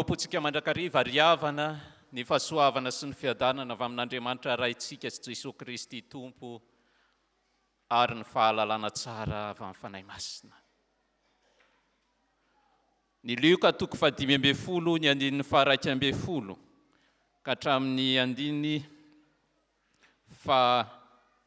am-pontsika mandrakariva ry havana ny fahasoavana sy ny fiadanana avy amin'Andriamanitra Raintsika sy Jesoa Kristy Tompo ary ny fahalalana tsara avy amin'ny Fanahy Masina. Ny Lioka toko fahadimy ambin'ny folo ny andininy faha-iraika ambin'ny folo ka hatramin'ny andininy fa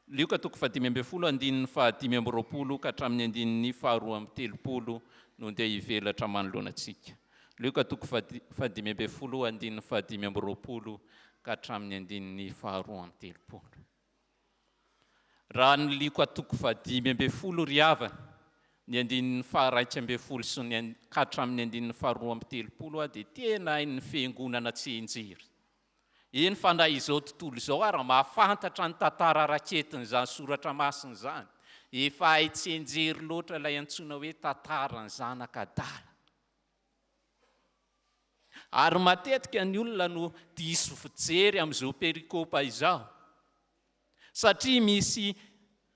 Lioka toko fahadimy ambin'ny folo andininy fahadimy amby roapolo ka hatramin'ny andininy faharoa amby telopolo no ndeha hivelatra manoloana antsika. Lioka toko fahadimy ambin'ny folo andininy fahadimy amby roapolo ka hatramin'ny andininy faharoa amby telopolo. Raha ny Lioka toko fahadimy ambin'ny folo ry havana, ny andininy faha-iraika ambin'ny folo sy ny ka hatramin'ny andininy faharoa amby telopolo dia tena hain'ny fiangonana tsianjery. Eny fa na izao tontolo izao ara mahafantatra ny tantara raketin'izany soratra masina izany. Efa hay tsianjery loatra ilay antsoina hoe tantaran'ny zanak'adala. Ary matetika ny olona no diso fijery amin'izao perikopa izao. Satria misy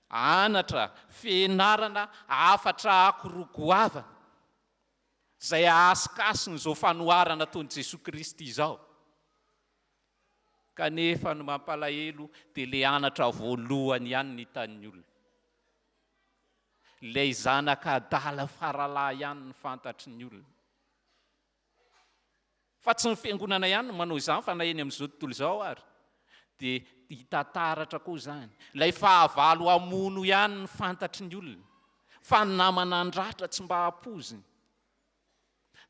anatra, fianarana, hafatra akoro goavana izay ahasikasiny izao fanoharana ataon'i Jesoa Kristy izao. Kanefa ny mampalahelo dia ilay anatra voalohany ihany ny hitan'ny olona. Ilay zanaka adala faralahy ihany no fantatry ny olona. Fa tsy ny fiangonana ihany no manao izany fa na eny amin'izao tontolo izao ary dia hita taratra koa izany. Ilay fahavalo hamono ihany no fantatry ny olona fa ny namana handratra tsy mba ampoiziny.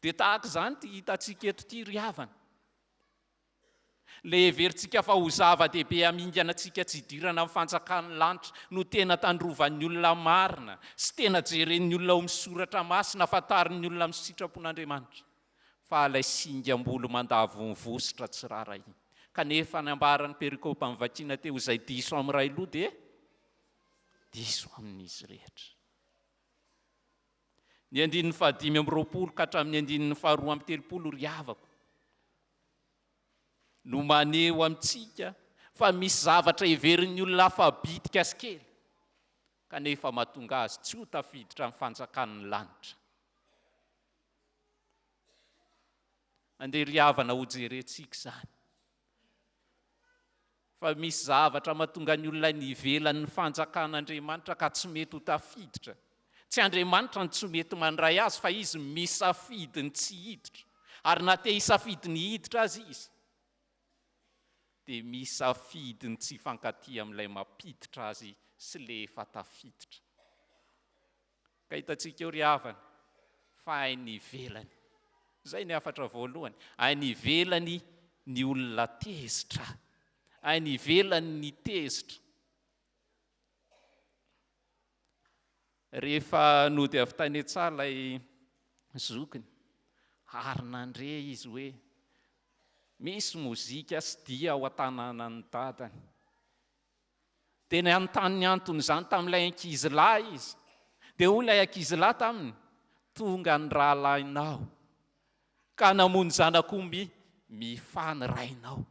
Dia tahaka izany ity hitantsika eto ity ry havana. Ilay heverintsika fa ho zava-dehibe hamingana antsika tsy hidirana amin'ny fanjakan'ny lanitra no tena tandrovan'ny olona marina sy tena jeren'ny olona ao amin'ny soratra masina, fantarin'ny olona amin'ny sitrapon'Andriamanitra fa ilay singam-bolo mandavo ny vositra tsy rarahina. Kanefa ny ambaran'ny perikopa novakiana teo izay diso amin'ny iray loha dia diso amin'izy rehetra. Ny andininy fahadimy amby roapolo ka hatramin'ny andininy faharoa amby telopolo ry havako no maneho amintsika fa misy zavatra heverin'ny olona hafa bitika sy kely kanefa mahatonga azy tsy ho tafiditra amin'ny fanjakan'ny lanitra. Andeha ry havana hojerentsika izany. Fa misy zavatra mahatonga ny olona any ivelan'ny fanjakan'Andriamanitra ka tsy mety ho tafiditra. Tsy Andriamanitra no tsy mety mandray azy fa izy misafidy ny tsy hiditra. Ary na te hisafidy ny hiditra aza izy dia misafidy ny tsy hifankatia amin'ilay mampiditra azy sy ilay efa tafiditra. Ka hitantsika eo ry havana fa any ivelany. Izay ny hafatra voalohany. Any ivelany ny olona tezitra. Any ivelany ny tezitra. Rehefa nody avy tany an-tsaha ilay zokiny ary nandre izy hoe misy mozika sy dihy ao an-tanànan'ny dadany. Dia nanontany ny anton'izany tamin'ilay ankizilahy izy. Dia hoy ilay ankizilahy taminy, Tonga ny rahalahinao, ka namono zanak'omby mifaha ny rainao.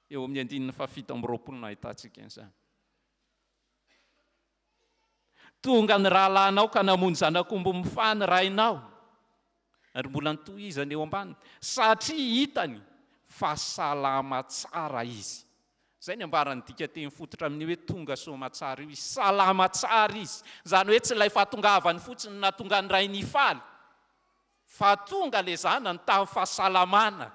Eo amin'ny andininy fahafito amby roapolo no ahitantsika an'izany. Tonga ny rahalahinao ka namono zanak'omby mifaha ny rainao. Ary mbola notohizany eo ambany, satria hitany fa salama tsara izy. Izay ny ambaran'ny dikanteny fototra amin'io hoe tonga soamatsara io izy. Salama tsara izy. Izany hoe tsy ilay fahatongavany fotsiny no nahatonga ny rainy hifaly, fa tonga ilay zanany tamin'ny fahasalamana.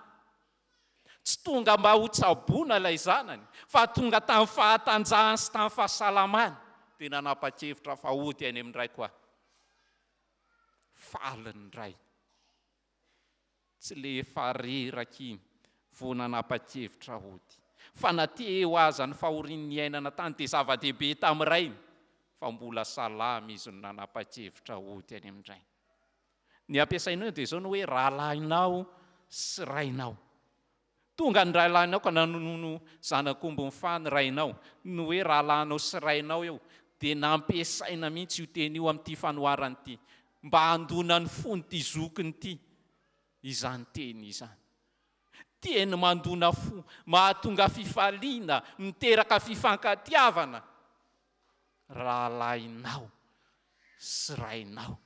Tsy tonga mba hotsaboina ilay zanany, fa tonga tamin'ny fahatanjahany sy tamin'ny fahasalamany. Dia nanapa-kevitra fa hody any amin'ny raiko aho. Faly ny ray. Tsy le efa reraka iny vao nanapa-kevitra hody. Fa na teo aza ny fahoriany niainana tany dia zava-dehibe tamin'ny rainy fa mbola salama izy no nanapa-kevitra hody any amin-drainy. Ny ampiasainao eo dia izao ny hoe rahalahinao sy rainao. Tonga ny rahalahinao ka nanono zanak'omby mifaha ny rainao. Ny hoe rahalahinao sy rainao eo dia nampiasaina mihitsy io teny io amin'ity fanoharana ity mba handona ny fon'ity zokiny ity izany teny izany. Teny mandona fo, mahatonga fifaliana, miteraka fifankatiavana. Rahalahinao sy rainao.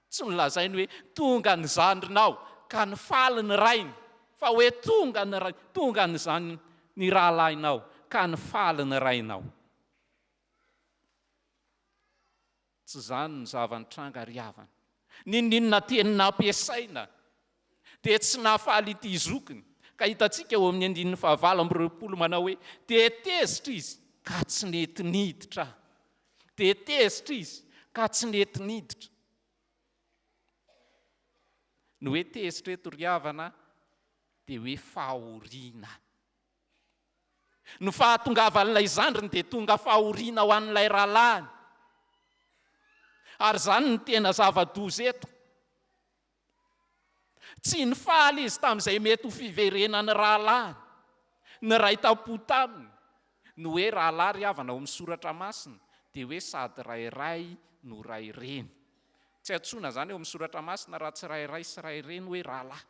Tsy nolazainy hoe tonga ny zandrinao. ka nifaly ny rainy, fa hoe tonga ny ray, tonga ny zany ny rahalahinao, ka nifaly ny rainao. Tsy izany no zava-nitranga ry havana. N'inon'inona teny nampiasaina dia tsy nahafaly ity zokiny, ka hitantsika eo amin'ny andininy fahavalo amby 20 manao hoe, Dia tezitra izy ka tsy nety niditra. Dia tezitra izy ka tsy nety niditra. Ny hoe tezitra eto ry havana dia hoe fahoriana. Ny fahatongavan'ilay zandriny dia tonga fahoriana ho an'ilay rahalahiny. Ary izany no tena zava-doza eto. Tsy nifaly izy tamin'izay mety ho fiverenan'ny rahalahiny, niray tam-po taminy. Ny hoe rahalahy ry havana ao amin'ny soratra masina dia hoe sady ray ray no ray reny. Tsy antsoina izany ao amin'ny soratra masina raha tsy ray ray sy ray reny hoe rahalahy.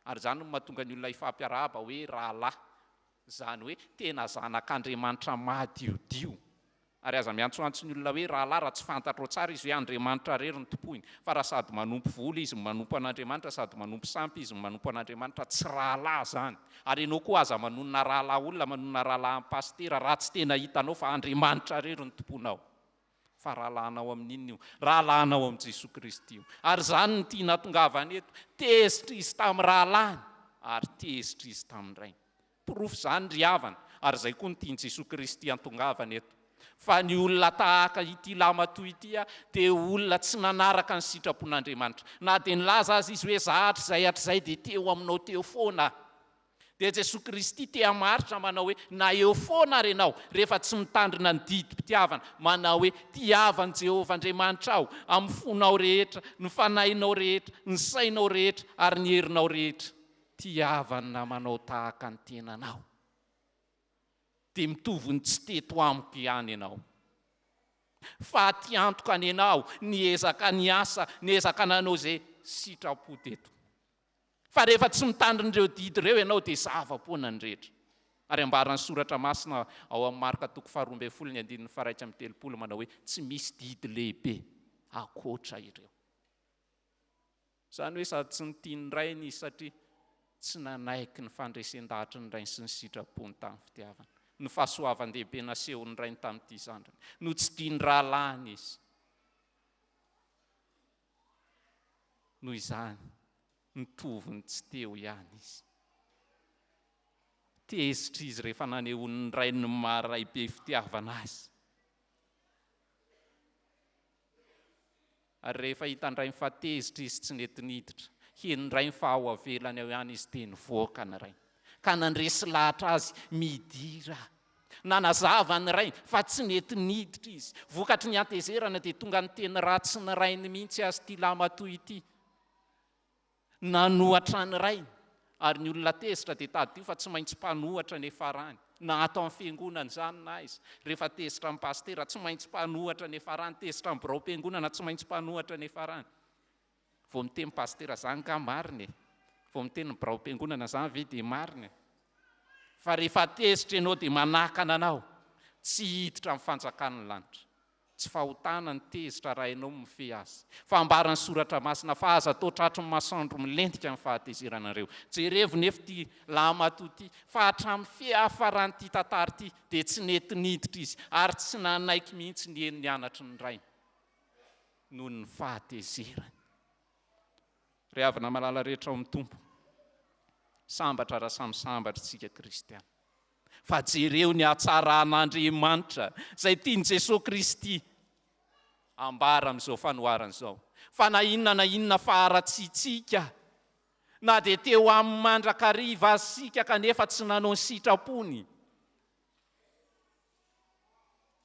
Ary izany no mahatonga ny olona hifampiarahaba hoe rahalahy. Izany hoe tena zanak'Andriamanitra madiodio. Ary aza miantsoantso ny olona hoe rahalahy raha tsy fantatrao tsara izy hoe Andriamanitra irery no tompoiny. Fa raha sady manompo vola izy no manompo an'Andriamanitra, sady manompo sampy izy no manompo an'Andriamanitra, tsy rahalahy izany. Ary ianao koa aza manonona rahalahy olona, manonona rahalahy an'i pasitera raha tsy tena hitanao fa Andriamanitra irery no tompoinao. Fa rahalahinao amin'inona io? Rahalahinao amin'i Jesoa Kristy io. Ary izany no tiana hatongavana eto. Tezitra izy tamin'ny rahalahiny, ary tezitra izy tamin'ny rainy. Porofo izany ry havana, ary izay koa no tian'i Jesoa Kristy hatongavana eto. Fa ny olona tahaka ity lahimatoa ity dia olona tsy nanaraka ny sitrapon'Andriamanitra. Na dia nilaza aza izy hoe za hatrizay hatrizay dia teo aminao teo foana aho. Dia Jesoa Kristy te hamaritra manao hoe na eo foana ary ianao rehefa tsy mitandrina ny didim-pitiavana, manao hoe tiava an'i Jehovah Andriamanitrao amin'ny fonao rehetra, ny fanahinao rehetra, ny sainao rehetra ary ny herinao rehetra. Tiava ny namanao tahaka ny tenanao. Dia mitovy ny tsy teto amiko ihany ianao. Fa aty antoka ny anao, niezaka niasa, niezaka nanao izay sitrapo teto. Fa rehefa tsy mitandrina ireo didy ireo ianao dia zava-poana ny rehetra. Ary ambaran'ny Soratra Masina ao amin'ny Marka toko faharoa ambin'ny folo ny andininy faha-31 manao hoe tsy misy didy lehibe ankoatra ireo. Izany hoe sady tsy nitia ny rainy izy satria tsy nanaiky ny fandresen-dahatry ny rainy sy ny sitrapony tamin'ny fitiavana. Ny fahasoavan-dehibe nasehon'ny rainy tamin'ity zandriny. Notsidihin'ny rahalahiny izy. Noho izany, nitovy ny tsy teo ihany izy. Tezitra izy rehefa nanehoan'ny rainy ny maha ray be fitiavana azy. Ary rehefa hitan-drainy fa tezitra izy tsy nety niditra, henon-drainy fa ao avelany ao ihany izy dia nivoaka ny rainy. Ka nandresy lahatra azy, Midira. Nanazava ny rainy fa tsy nety niditra izy. Vokatry ny hatezerana dia tonga niteny ratsy ny rainy mihitsy azy ity lahimatoa ity. Nanohatra ny rainy. Ary ny olona tezitra dia tadidio fa tsy maintsy mpanohatra ny farany. Na ato amin'ny fiangonana izany na aiza. Rehefa tezitra amin'ny pasitera tsy maintsy mpanohatra ny farany. Tezitra amin'ny biraom-piangonana tsy maintsy mpanohatra ny farany. Vao miteny pasitera zany nga marina e? Vao miteny ny biraom-piangonana zany ve dia marina e? Fa rehefa tezitra ianao dia manakana anao tsy hiditra amin'ny fanjakan'ny lanitra. Tsy fahotana ny tezitra raha ianao no mifehy azy. Fa ambaran'ny soratra masina fa aza atao tratry ny masoandro milentika ny fahatezeranareo. Jerevo nefa ity lahimatoa ity fa hatramin'ny fiafaran'ity tantara ity dia tsy nety niditra izy ary tsy nanaiky mihitsy ny heno nianatry ny rainy. noho ny fahatezerany. Ry havana malala rehetra ao amin'ny Tompo, sambatra raha samy sambatra isika kristiana. Fa jereo ny hatsaran'Andriamanitra izay tian'i Jesoa Kristy ambara amin'izao fanoharana izao. Fa na inona na inona faharatsiantsika, na dia teo aminy mandrakariva aza isika kanefa tsy nanao ny sitrapony,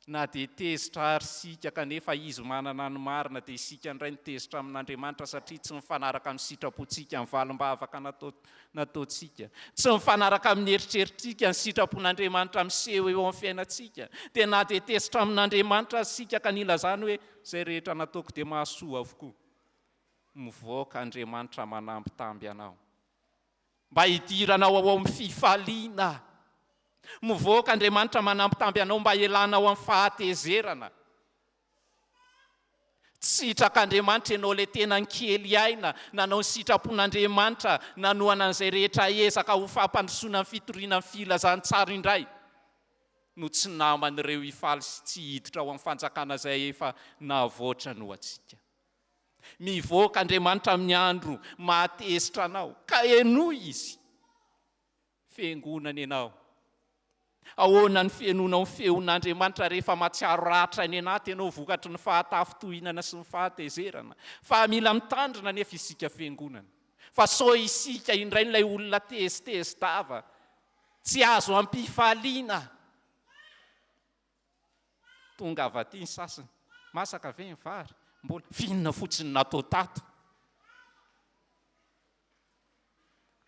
Na dia tezitra àry isika kanefa Izy manana ny marina, dia isika indray no tezitra amin'Andriamanitra satria tsy mifanaraka amin'ny sitrapontsika ny valim-bavaka nataontsika. Tsy mifanaraka amin'ny eritreritrika ny sitrapon'Andriamanitra miseho eo amin'ny fiainantsika. Dia na dia tezitra amin'Andriamanitra aza isika ka nilazany hoe, Izay rehetra nataoko dia mahasoa avokoa. Mivoaka Andriamanitra manambitamby anao. Mba hidiranao ao amin'ny fifaliana. Mivoaka Andriamanitra manambitamby anao mba hialanao amin'ny fahatezerana. Tsy sitrak'Andriamanitra ianao ilay tena nikely aina, nanao ny sitrapon'Andriamanitra, nanohana an'izay rehetra ezaka ho fampandrosoana ny fitoriana ny filazantsara indray no tsy naman'ireo hifaly sy tsy hiditra ao amin'ny fanjakana izay efa navoatra no antsika. Mivoaka Andriamanitra amin'ny andro mahatezitra anao, ka henoy Izy. Fiangonana ianao. Ahoana ny fihenoanao ny feon'Andriamanitra rehefa mahatsiaro ratra any anaty ianao vokatry ny fahatafintohinana sy ny fahatezerana? Fa mila mitandrina anefa isika fiangonana, fa sao isika indray ilay olona tezitezi-dava, tsy azo ampifaliana. Tonga avy aty ny sasany, masaka ve ny vary? Mbola, f'inona fotsiny natao tato?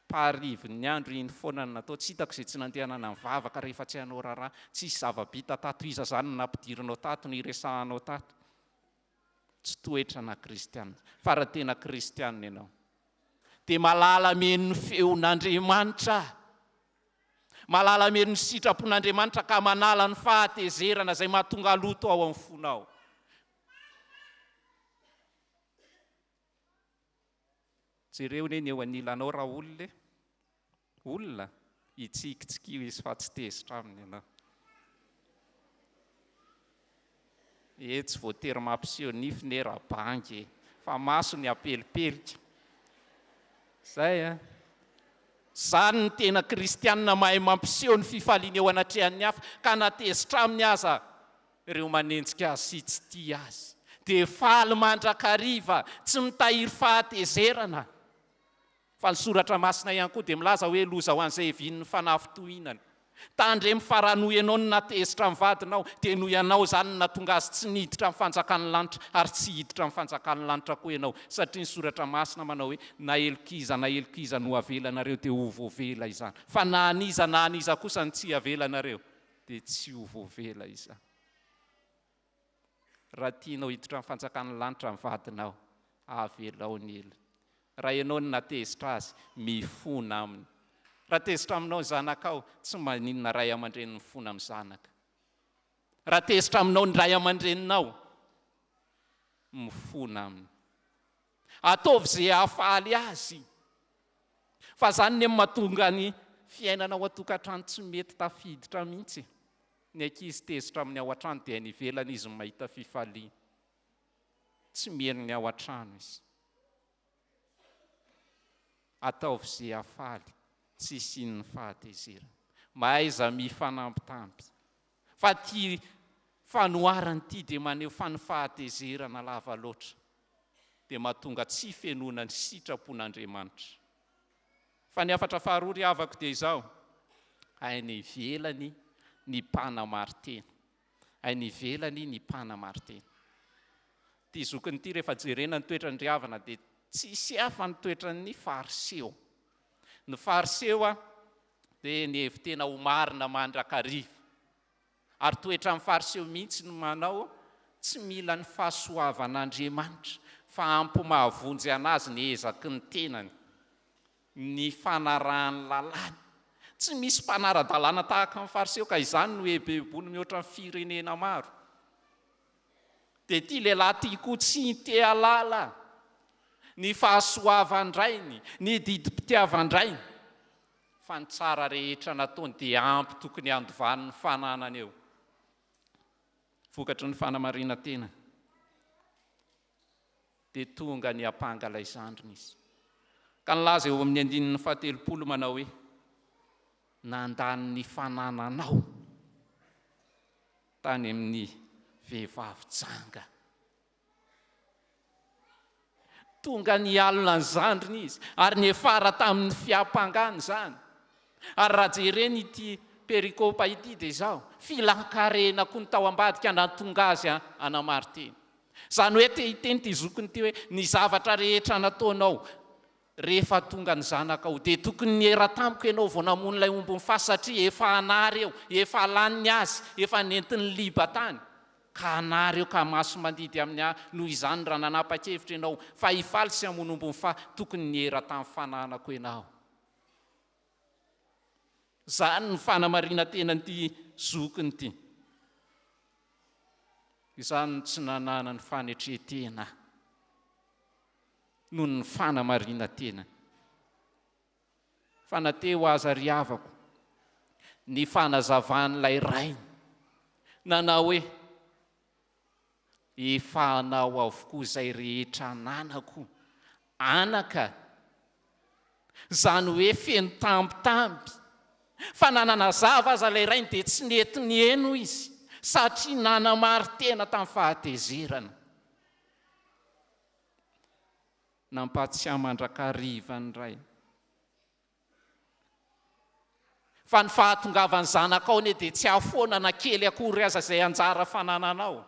Paharivin'ny andro iny foana no natao, tsy hitako izay tsy nandehanana nivavaka rehefa tsy hanao raharaha, tsisy zava-bita tato, iza izany no nampidirinao tato, niresahanao tato? Tsy toetra-na kristiana, fa raha tena kristiana ianao dia malala mihaino ny feon'Andriamanitra, malala mihaino ny sitrapon'Andriamanitra ka manala ny fahatezerana izay mahatonga loto ao amin'ny fonao. Jereo anie ny eo anilanao raolona e! Olona? Itsikitsikio izy fa tsy tezitra aminy ianao. E tsy voatery mampiseho nify ne rabangy e! Fa maso ny apelipelika. Zay an! Zany ny tena kristianina mahay mampiseho ny fifaliany eo anatrehan'ny hafa ka na tezitra aminy aza Ireo manenjika azy sy tsy tia azy dia faly mandrakariva, tsy mitahiry fahatezerana. Fa ny Soratra Masina ihany koa dia milaza hoe loza ho an'izay hevian'ny fanafintohinana. Tandremo fa raha noho ianao no nahatezitra ny vadinao, dia noho ianao izany no nahatonga azy tsy niditra amin'ny fanjakan'ny lanitra, ary tsy hiditra amin'ny fanjakan'ny lanitra koa ianao, satria ny Soratra Masina manao hoe, Na helok'iza na helok'iza no avelanareo dia ho voavela izany, fa na an'iza na an'iza kosa no tsy avelanareo, dia tsy ho voavela izany. Raha tianao hiditra amin'ny fanjakan'ny lanitra ny vadinao, avelao ny helony. Raha ianao no nahatezitra azy, mifona aminy. Raha tezitra aminao ny zanakao, tsy maninona ray aman-dreny mifona amin'ny zanaka. Raha tezitra aminao ny ray aman-dreninao, mifona aminy. Ataovy izay hahafaly azy. Fa zany ne mahatonga ny fiainana ao an-tokantrano tsy mety tafiditra mihitsy e. Ny ankizy tezitra amin'ny ao an-trano dia any ivelany izy no mahita fifaliana. Tsy mihaino ny ao an-trano izy. Ataovy ze hahafaly, tsy hisian'ny fahatezerana. Mahaiza mifanambitamby. Fa ity fanoharana ity dia maneho fa ny fahatezerana lava loatra dia mahatonga tsy fenoana ny sitrapon'Andriamanitra. Fa ny hafatra faharoa ry havako dia izao, any ivelany ny mpanamarin-tena. Any ivelany ny mpanamarin-tena. Ity zokiny ity rehefa jerena ny toetrany ry havana dia tsisy hafa ny toetran'ny Fariseo. Ny Fariseo dia nihevi-tena ho marina mandrakariva. Ary toetran'ny Fariseo mihitsy ny manao tsy mila ny fahasoavan'Andriamanitra fa ampy mahavonjy an'azy ny ezaky ny tenany, ny fanarahany lalàna. Tsy misy mpanara-dalàna tahaka ny Fariseo ka izany no ebebony mihoatra ny firenena maro. Dia ity lehilahy ity koa tsy te hahalala ny fahasoavan-drainy, ny didim-pitiavan-drainy. Fa ny tsara rehetra nataony dia ampy tokony handovany ny fananany eo. Vokatry ny fanamarinan-tenany, dia tonga niampanga ilay zandriny izy. Ka nilaza eo amin'ny andininy fahatelopolo manao hoe, Nandany ny fanananao tany amin'ny vehivavy janga. Tonga nialona ny zandriny izy ary niafara tamin'ny fiampangana izany. Ary raha jerena ity perikopa ity dia izao, filan-karena koa ny tao ambadika nahatonga azy hanamari-tena. Izany hoe te hiteny ity zokiny ity hoe ny zavatra rehetra nataonao Rehefa tonga ny zanakao dia tokony niera tamiko ianao vao namono ilay omby mifahy satria efa hanary eo, efa lany ny azy, efa nentin'ny liba tany ka hanary eo ka maso mandidy amin'ny ahy, noho izany raha nanapa-kevitra ianao fa hifaly sy hamono omby mifahy tokony niera tamin'ny fananako ianao. Izany ny fanamarinan-tenan'ity zokiny ity. Izany no tsy nananany fanetren-tena noho ny fanamarinan-tenany. Fa na teo aza ry havako ny fanazavan'ilay rainy nanao hoe, Efa anao avokoa izay rehetra ananako, anaka. Izany hoe feno tambitamby. Fa na nanazava aza ilay rainy dia tsy nety niheno izy satria nanamari-tena tamin'ny fahatezerana. Nampahatsiahy mandrakariva ny rainy. Fa ny fahatongavan'ny zanakao anie dia tsy hahafoana na kely akory aza izay anjara fanananao.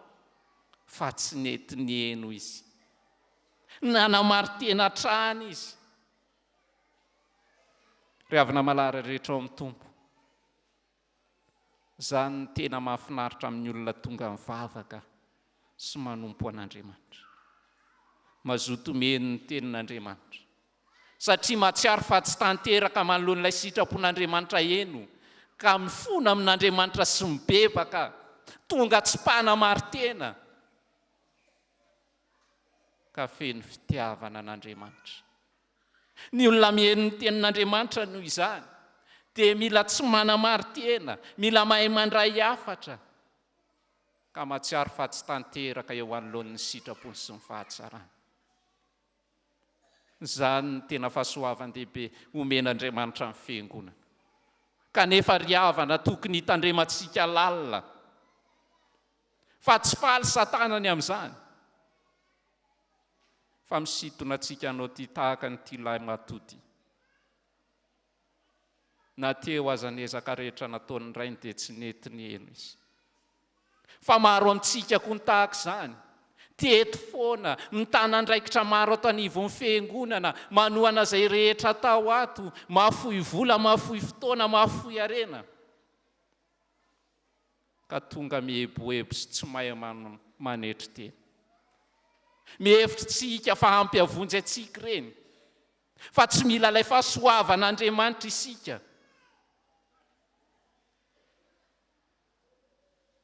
Fa tsy nety niheno izy. Nanamari-tena hatrany izy. Ry havana malala rehetra ao amin'ny Tompo, izany no tena mahafinaritra amin'ny olona tonga mivavaka sy manompo an'Andriamanitra. Mazoto miheno ny tenin'Andriamanitra. Satria mahatsiaro fa tsy tanteraka manoloana ilay sitrapon'Andriamanitra heno, ka mifona amin'Andriamanitra sy mibebaka, tonga tsy mpanamari-tena, ka feno fitiavana an'Andriamanitra. Ny olona miheno ny tenin'Andriamanitra noho izany dia mila tsy manamari-tena, mila mahay mandray hafatra, ka mahatsiaro fa tsy tanteraka eo anoloan'ny sitrapony sy ny fahatsarany. Izany no tena fahasoavan-dehibe omen'Andriamanitra ny Fiangonana. Kanefa ry havana tokony hitandremantsika lalina fa tsy faly Satana ny amin'izany fa misintona antsika hanao ity tahaka an'ity lahimatoa ity. Na teo aza ny ezaka rehetra nataon'ny rainy dia tsy nety niheno izy. Fa maro amintsika koa ny tahaka izany. Teto foana, mitana andraikitra maro ato anivon'ny fiangonana, manohana izay rehetra atao ato, mahafoy vola, mahafoy fotoana, mahafoy harena. Ka tonga mieboebo sy tsy mahay manetry tena. Mihevitra isika fa ampy hahavonjy antsika ireny. Fa tsy mila ilay fahasoavan'Andriamanitra isika.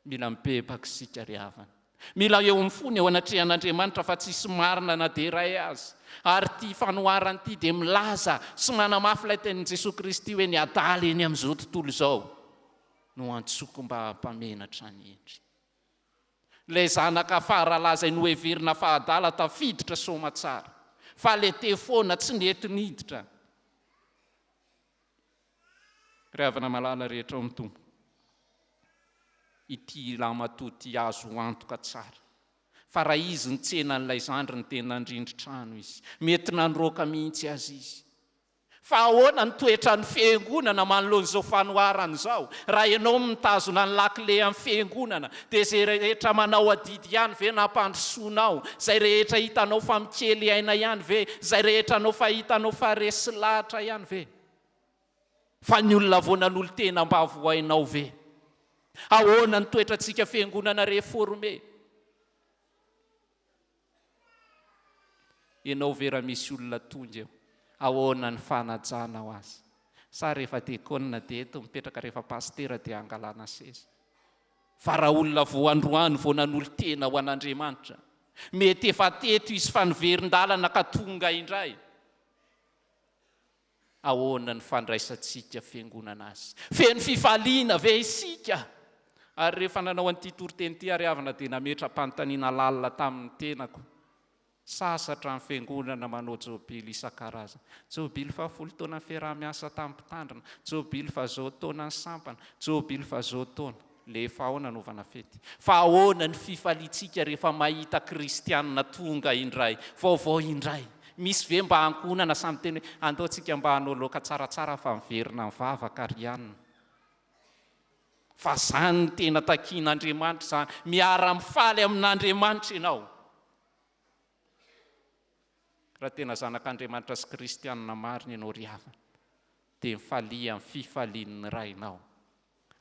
Mila mibebaka isika ry havana. Mila eo amin'ny fony eo anatrehan'Andriamanitra fa tsisy marina na dia iray aza. Ary ity fanoharana ity dia milaza sy manamafy ilay tenin'i Jesoa Kristy hoe ny adala eny amin'izao tontolo izao no antsoiko mba hampamenatra ny hendry. Ilay zanaka faralahy izay noheverina fa adala tafiditra soamatsara, fa ilay te foana tsy nety niditra. Ry havana malala rehetra ao amin'ny Tompo, ity ramatoa ity azo antoka tsara fa raha izy nitsena an'ilay zandriny dia nandrindry trano izy, mety nandroaka mihitsy aza izy. Fa ahoana ny toetran'ny fiangonana manoloana izao fanoharana izao? Raha ianao mitazona ny lakile amin'ny fiangonana, dia izay rehetra manao adidy ihany ve no hampandrosoanao? Izay rehetra hitanao fa mikely aina ihany ve? Izay rehetra anao fa hitanao fa resy lahatra ihany ve? Fa ny olona vao nanolo-tena mba vohainao ve? Ahoana ny toetrantsika fiangonana reforme? Ianao ve raha misy olona tonga eo, ahoana ny fanajanao azy? Sa rehefa dekona dia eto mipetraka rehefa pasitera dia angalana seza? Fa raha olona vao androany vao nanolo-tena ho an'Andriamanitra, mety efa teto izy fa niverin-dalana ka tonga indray. Ahoana ny fandraisantsika fiangonana azy? Feno fifaliana ve isika? Ary rehefa nanao an'ity toriteny ity ary havana dia nametra-panontaniana lalina tamin'ny tenako. Sasatra ny fiangonana manao jobily isan-karazany. Jobily fahafolo taonan'ny fiaraha-miasa tamin'ny mpitandrina, jobily fahazao taonan'ny sampana, jobily fahazao taona. Lefa ao nanaovana fety. Fa ahoana ny fifaliantsika rehefa mahita kristianina tonga indray, vaovao indray? Misy ve mba ankohonana samy miteny hoe andao tsika mba hanao laoka tsaratsara fa miverina mivavaka ry anona? Fa zany no tena takian'Andriamanitra izany, miara-mifaly amin'Andriamanitra ianao. Raha tena zanak'Andriamanitra sy kristianina marina ianao ry havana, dia mifalia amin'ny fifalian'ny Rainao.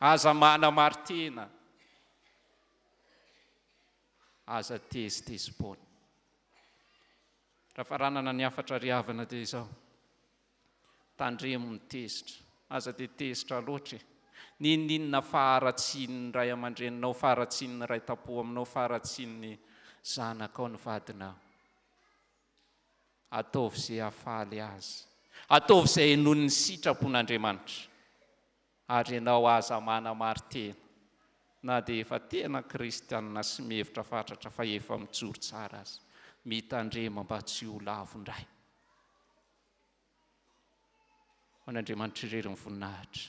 Aza manamari-tena. Aza tezitezi-poana. Raha faranana ny hafatra ry havana dia izao, tandremo ny tezitra. Aza dia tezitra loatra e. N'inon'inona faharatsian'ny ray aman-dreninao, faharatsian'ny ray tampo aminao, faharatsian'ny zanakao, ny vadinao. Ataovy izay hahafaly azy. Ataovy izay henoin'ny sitrapon'Andriamanitra. Ary ianao aza manamari-tena, na dia efa tena kristiana sy mihevitra fatratra fa efa mijoro tsara aza. Mitandrema mba tsy ho lavo indray. Ho an'Andriamanitra irery ny voninahitra,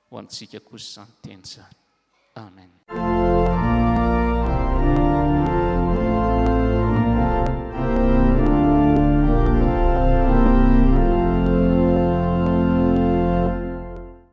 ho antsika kosa izany teny izany. Amen.